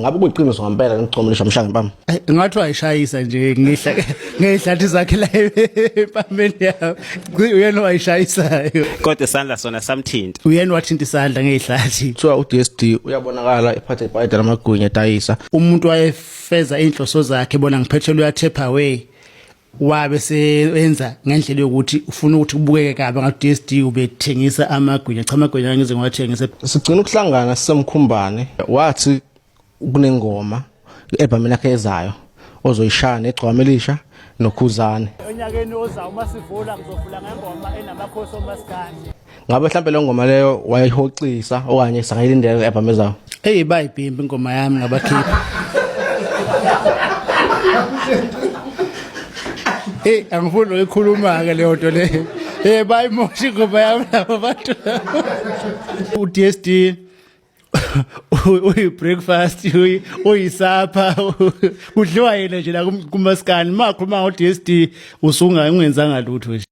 Ngabe kuyiqiniso ngempela ngigcoma lisha mshaya ngempama. Ngathi wayishayisa nje ngihla ngezihlathi zakhe la empameni yami. Uyena wayishayisayo. Kodwa isandla sona samthinta. Uyena wathinta isandla ngezihlathi. Kuthiwa uDSD uyabonakala ephathe ibhayidi lamagwinya edayisa. Umuntu wayefeza inhloso zakhe bona ngiphethe uyathepha away. Wabe seyenza ngendlela yokuthi ufuna ukuthi kubukeke kabi ngathi DSD ubethengisa amagwinya. Cha, amagwinya ngize ngiwathengise. Sigcina ukuhlangana sisemkhumbane wathi kunengoma i-album yakhe ezayo ozoyishaya negcwama elisha nokhuzane. Onyakeni ozayo uma sivula ngizovula ngengoma enamakhosi omaskandi. Ngabe mhlambe le ngoma leyo wayihoxisa okanye sangayilindela i-album ezayo? Hey, bayibhimbi ingoma yami ngabakhipha. Hey, angifuni ukuyikhuluma ke leyo nto leyo. Eh, bayimosha ingoma yami labo bantu. U-DSD uyi breakfast, uyisapha, kudliwa yena nje la kumaskani. Makhuluma ngo DSD usunga ungenzanga lutho nje.